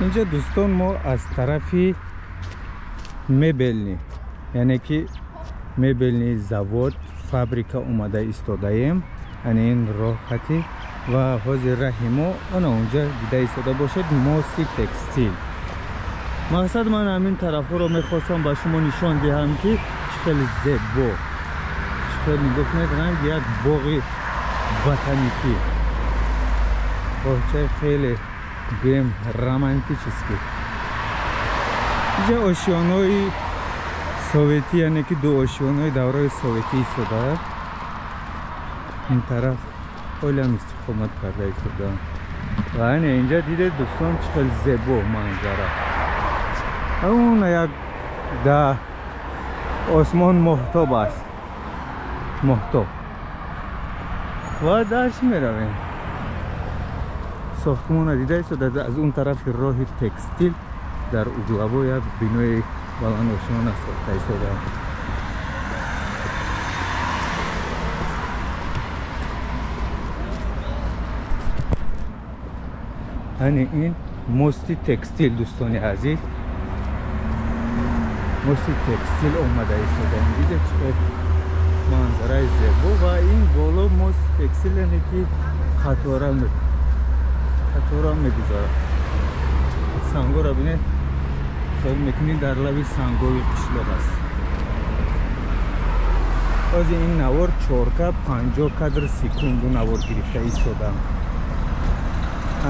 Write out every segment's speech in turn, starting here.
Инҷа дӯстон мо аз тарафи мебелни, яъне ки мебелни завод, фабрика омада истодаем. Ани ин роҳхати ва ҳозир раҳи мо ана онҷа дида истода бошед, мости текстил. Мақсад ман ҳамин тарафҳоро мехостам ба шумо нишон диҳам, ки чӣ хеле зебо, чӣ хеле нигоҳ кунед, ранг як боғи ботаникӣ, боғчаи хеле гӯем романтический. Инҷа ошёнаҳои советӣ, яъне ки ду ошёнаҳои давраи советӣ истодааст. Ин тараф ҳолиам истиқомат карда истодаанд. Ва ане инҷа дидед дӯстон, чӣ хеле зебо манзара. Он як да осмон моҳтоб аст, моҳтоб. Ва дарс меравем. Сохтмона дида истода, аз он тарафи роҳи текстил дар углаво як бинои баландошёна сохта истодаанд. Ани ин мости текстил дӯстони азиз, мости текстил омада истодаем. Дидед чӣ қадр манзараи зебо. Ва ин боло мости текстил, яъне ки қатора мегузарад. Сангоро бинед, хел мекунед дар лаби сангои қишлоқ аст. Ҳозир ин навор 4К 50 кадр секунду навор гирифта истодам.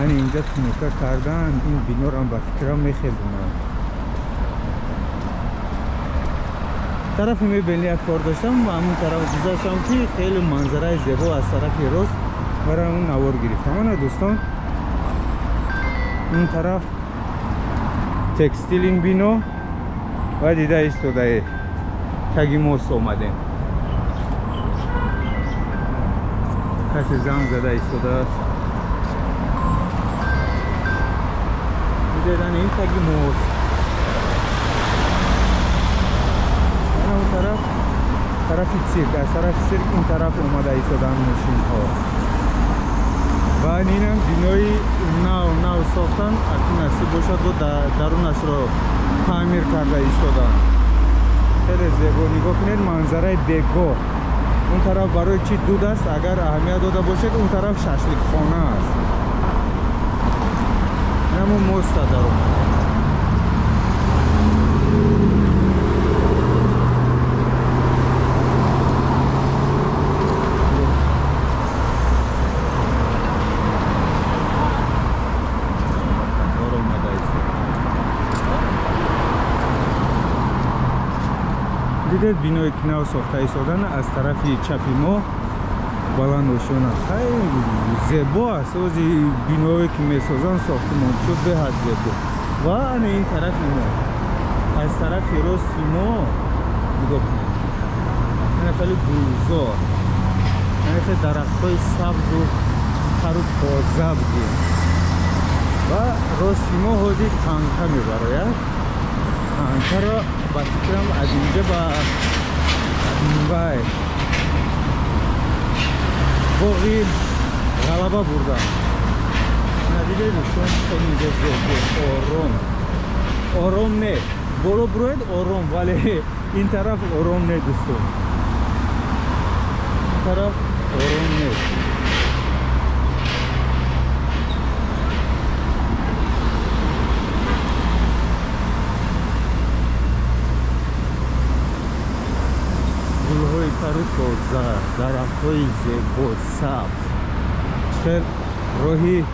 Ани инҷа тунука кардан, ин бинорам ба фикрам мехезонам. Тарафи мебелни як кор доштам ва ҳамон тараф гузаштам, ки хеле манзараи зебо аз тарафи рост барои он навор гирифтам. Ана дӯстон, ин тараф текстил ин бино ва дида истодаед, таги мост омадем. Касе занг зада истодааст. Дидед, ана ин таги мост. Ана он тараф тарафи цирк, аз тарафи цирк ин тараф омада истодаанд мошинҳо. Ва инам бинои нав нав сохтан, акун насиб бошад бо дарунашро таъмир карда истодаанд. Хеле зебо, нигоҳ кунед манзараи бегоҳ. Он тараф барои чӣ дуд аст, агар аҳамият дода бошед, он тараф шашликхона аст. Инамон моста даромад. Дидед биное ки нав сохта истодан аз тарафи чапи мо баландошёна. Хеле зебо аст. Ози биное ки месозанд сохтмончо беҳад зебо. Ва ана ин тарафи мо, аз тарафи рости мо нигоҳ кунед, ана хеле гулзор, ана хеле дарахтҳои сабзу тару тоза будем. Ва рости мо ҳозир танка мебарояд. Танкаро ба фикрам аз инҷа ба вай боғи ғалаба бурдам. Надидед дӯстон, хеле инҷа зебо, ором. Ором не, боло буроед ором, вале ин тараф ором не дӯстон, ин тараф ором не. Гулҳои тару тоза, дарахтҳои зебо, сабз. Чӣ роҳи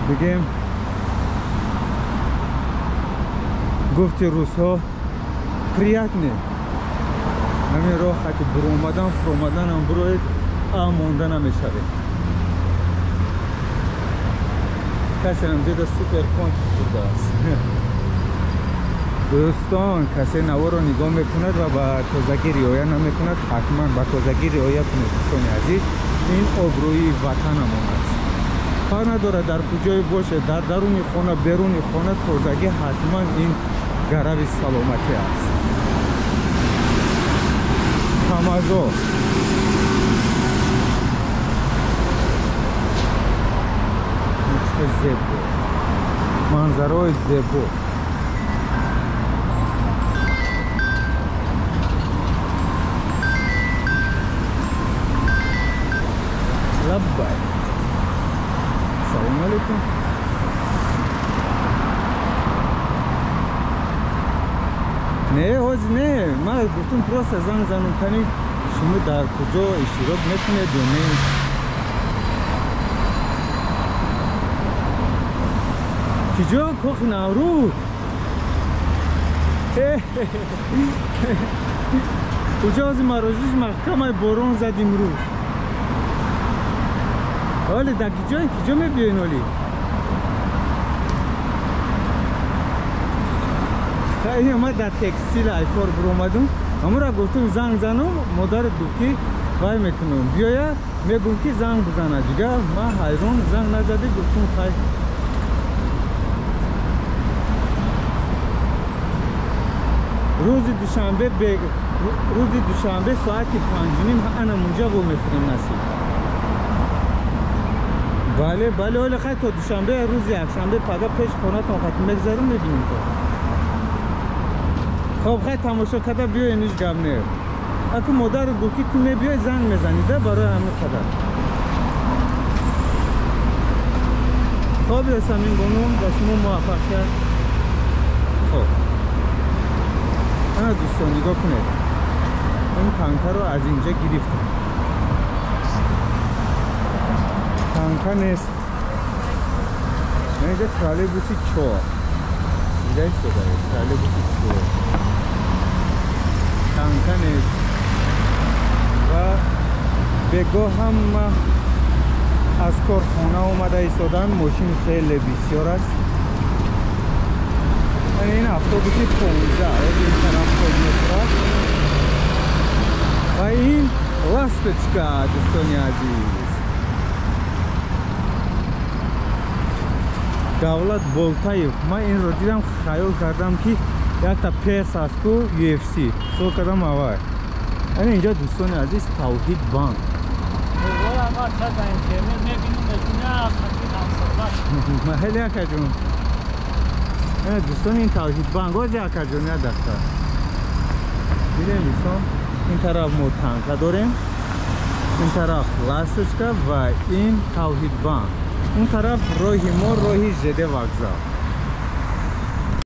бигем, гуфти русҳо приятне. Ҳамин роҳ хати буромадан фуромаданам буроед, монда намешавед. Касе ҳам зеда супер конт хӯрдааст. Дӯстон, касе наворро нигоҳ мекунад ва ба тозагӣ риоя намекунад, ҳатман ба тозагӣ риоя кунед дӯстони азиз. Ин обрӯи ватанамон аст. Фарқ надорад дар куҷое бошед, дар даруни хона, беруни хона, тозагӣ ҳатман ин гарави саломатӣ аст. Ҳамазо чӣ зебо. Манзараҳои зебо. Лаббай. Салом алейкум. Не, ҳози не, ман гуфтум просто занг занум, кани шумо дар куҷо иштирок мекунед ё не? Киҷо? Кохи Наврӯз. Куҷо ҳози марожиш маҳкамай борон зад имрӯз. Оли дар киҷо киҷо мебиёен оли? Ма дар текстил айкор биромадум, ҳамура гуфтум занг занум, модарат гуфт ки вай мекунам, биёя мегум ки занг бизана. Дигар ман ҳайрон, занг назадӣ, гуфтум хай. Рӯзи душанбе соати 5:30 ана мунҷа во мехӯрем насиб. Бале, бале, оли хай то душанбе, рӯзи якшанбе пага пеш хонатон хати мегзарем, мебинем то. Хоб хай тамошо карда биёен, ҳеҷ гап не. Аку модарат гуфт ки ту мебиёй занг мезанӣ да, барои ҳамин қадар. Хоб Ёсамин бону, ба шумо муваффақият. Хоб. Ана дӯстон нигоҳ кунед. Ин танкаро аз инҷа гирифтам. Танка нест. Инҷа троллейбуси 4. Дида истодаед, троллейбуси 4. Танка нест. Ва бегоҳ ҳама аз корхона омада истоданд, мошин хеле бисёр аст. Ин автобуси 15 ин тараф ход мехӯрад. Ва ин ласточка, дӯстони азиз. Давлат Болтаев. Ман инро дидам, хаёл кардам ки якта перс аст ку UFC. Хиёл кардам аввал. Ана инҷо дӯстони азиз Тавҳид банк. Хеле акаҷон. Дӯстон ин Тавҳид банк. Ози акаҷон як дақиқа. Дидем дӯстон, ин тараф мо танка дорем, ин тараф ласточка ва ин Тавҳид банк. Он тараф роҳи мо роҳи ЖД вокзал.